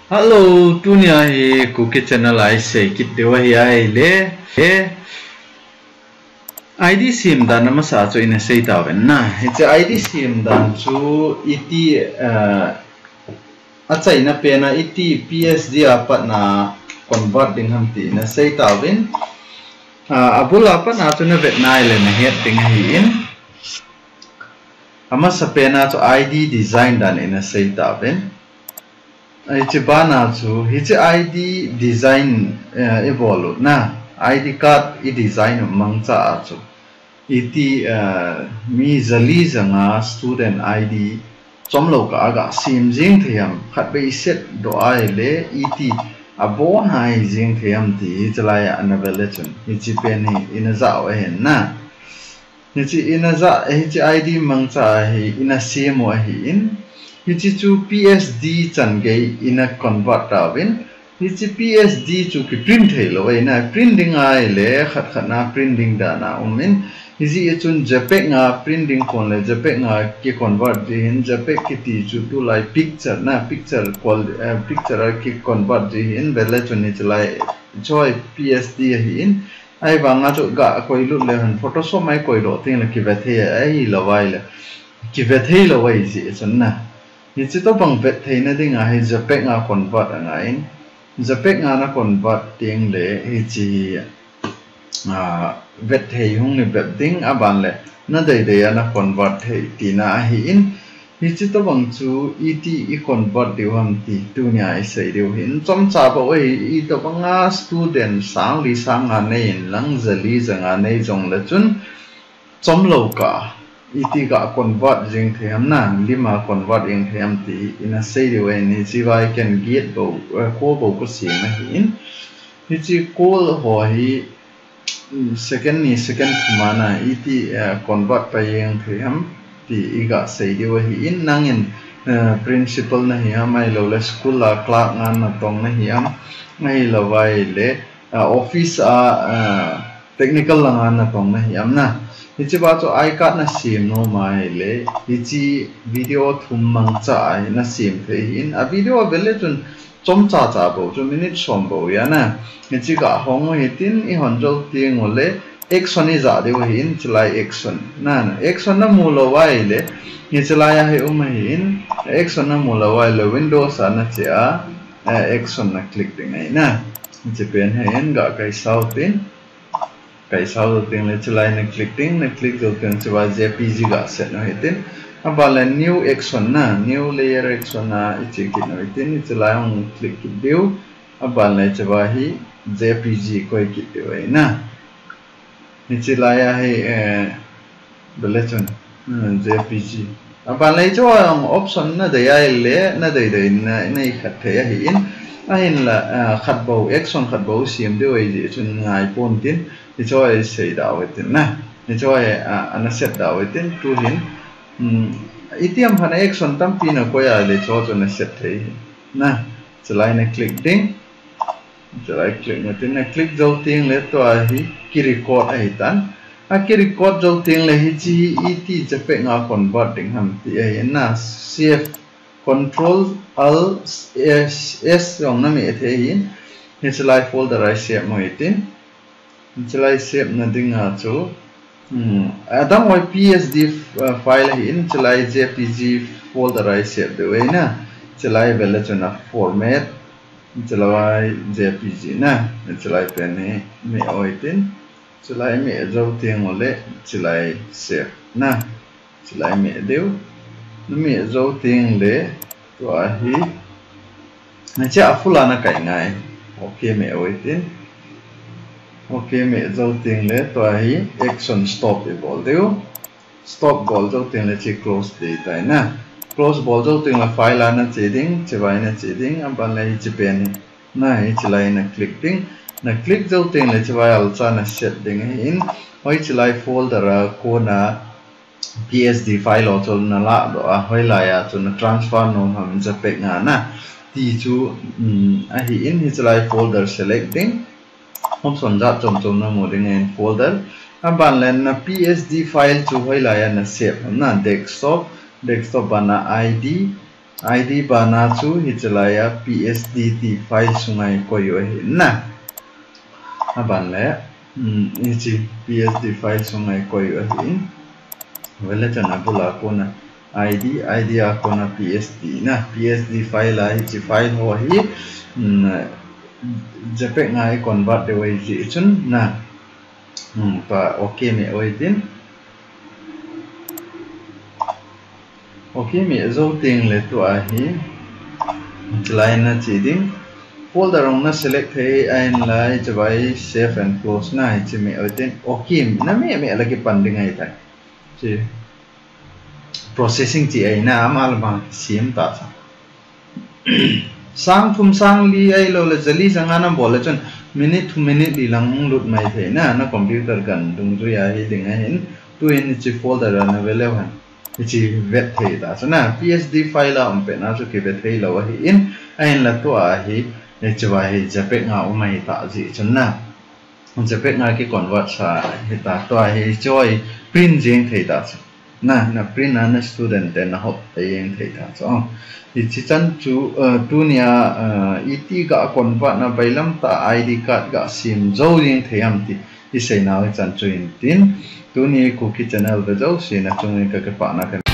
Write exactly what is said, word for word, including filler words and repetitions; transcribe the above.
Hello, tunia hi Kuki channel a isei kit diu ahi ahile. He. I D sem dan amasa chu ina sei tauvin na. Hiche I D sem dan chu iti, eh, achaina pena iti P S D a patna convert ding ham ti ina sei tauvin. Ah, abul a patna chu na vet nai le na het ding ahi in. Amasa pena chu I D design dan ina sei tauvin. Hiche bana chu, hiche I D design, eh, i bol u na, I D card i design u mangcha a chu. Iti, eh, mi jali janga student I D chomlou kah a ga sem jing thei ham, khatvei set doh ahile, iti abon a hi jing thei ham ti hiche lai a ana vet le chun. Hiche pen hi ina ja u ahin na. Hiche ina ja, hiche I D mangcha a hi ina sem u ahi in. Hiche chu P S D chan gei ina convert tauvin. Hiche P S D chu kiprint thei lou ahi na, print ding ahile khat khat na print ding dan a um in. Hijeh a chun JPEG a print ding kon le JPEG a kiconvert ji hin, JPEG kiti chu tulai picture na, picture qual-, eh, picture a kiconvert ji hin, vet le chun hiche lai choi P S D ahi in. Ahivanga chu ga koi lut le hin Photoshop a i koi doh teng le kive thei ahilou ahile. Kive thei lou ahi jeh chun na. Hiche tobang vet theina dinga hi JPEG a convert angaiyin. JPEG a na convert teng le hiche hi, ah, vet thei hung hi vet ding aban le na deidei a na convert thei tina ahi in. Hiche tobang chu iti i convert diu ham ti tunia i sei diu hin. Chomcha bou ahi, itobanga student sang li sang nga nei in lang jali janga nei jong le chun chomlou kah a iti ga convert jing thei ham na, lim a convert jing thei ham ti ina sei diu ahi in. Hiche vai ken gate bou, eh, code bou kasem ahi in. Hiche code ho hi, mm, second ni, second thum a na iti, eh, convert pai jeng thei ham ti i ga sei diu ahi in. Nangin, eh, principal na hi ham, ahilou le school a clerk nga na tong na hi ham, ahilou vai le, ah, office a, ah, technical langa na tong na hi ham na. Hiche va chu I card na sem nom ahile, hiche video thum mangcha a hi na sem thei ahi in. A video a vet le chun chomcha cha bou chu minute som bou ahi na. Hiche ga hong u hitin i hon jou teng u le action i ja diu ahi in, hiche lai action. Na, na, action na mu lou ahile, hiche lai a hi um ahi in, action na mu lou ahile Windows a na che a, eh, action na click ding ahi na. Hiche pen hi in ga kai sau tin. Kai sau jou teng le hiche lai na click ding, na click jou teng hiche va J P G ga set u hitin. Aban le new action na, new layer action a i che kit u hitin, hiche lai hung click kit diu. Aban le hiche va hi J P G koi kit diu ahi na. Hiche lai a hi, eh, vet le chun, hmm, J P G. Aban le hiche va jong option na dei ahile, na deidei na, na i khat thei ahi in. Ahinla, ah, khat bou, action khat bou sem diu ahi jeh chun ngai pon tin, hiche va i sei da u hitin na. Hiche va, ah, ana set da u hitin, tu hin. Hmm, itiham khat na action tampi na koi ahile hiche va chu na set thei ahi na. Hiche lai na click ding. Hiche lai click u hitin, na click jou teng le tua hi ki record ahi tan. A ki record jou teng le hiche hi iti JPEG a convert ding ham ti ahi na. Save, Control Alt S, S jong na meh thei ahi. Hiche lai folder a i save u hitin. Hiche lai save na dinga chu, hmm, adang hoi P S D, uh, file ahi in, hiche lai J P G folder a i save diu ahi na. Hiche lai vet le chun a format, hiche lai J P G na, hiche lai pen hi meh u hitin, hiche lai meh jou teng u le, hiche lai save na. Hiche lai meh diu. Na meh jou teng le, tua hi, hiche a full a na kai ngai. Ok meh u hitin. Ok meh jou teng le, tua hi action stop i bol diu. Stop bol jou teng le hiche close dei tai na. Close bol jou teng le file a na che ding, hiche vai na che ding, aban le hiche pen hi. Na hiche lai na click ding. Na click jou teng le hiche vai alcha na set ding ahi in. Hoi hiche lai folder a kona P S D file ho chu na lah doh a, hoilai a chu na transfer nom ham JPEG a na. Ti chu, um, ahi in hiche lai folder select ding. Option jat chom chom na mu ding in folder. Aban le na P S D file chu hoilai a na save ham na desktop, desktop bana I D, I D bana chu hiche laiya P S D T file sunga i koi u ahi na. Aban le, um, hiche P S D file sunga i koi u ahi. Vele chun abula kona I D, I D a kona P S D na, P S D file a hiche file ho hi, um, JPEG nga i convert deu ahi jeh chun na. Hmm, tua OK meh u hitin. OK meh jou teng le tua hi. Hiche lai na che ding. Folder hung na select thei ahin lai, hiche vai save and close na hiche meh u hitin. OK, na meh meh le kipan ding ahi tai. Hiche processing che ahi na, ama le ama sem ta cha. Sang thum sang li ahilou le jali janga na bol le chun minute thum minute li lang hung lut mai thei na, na computer gan dungjui a hi ding ahin, tuin hiche folder a na ve leu hen. Hiche vet thei ta chu na, P S D file a um pet na chu kive thei lou ahin, ahin la tua hi, hiche va hi JPEG nga um ahi ta jeh chun na. JPEG nga ki convert sa hi ta, tua hi hiche hi print jeng thei ta chu. Na, na print a na student te na hop a jeng thei ta chu. Hiche chan chu, uh, tunia, uh, iti ga convert na bailam ta I D card ga sem jou jeng thei ham ti i sei nau hichan chu hin tin. Tuni Kuki channel ve jouse na chungin ka kipana ka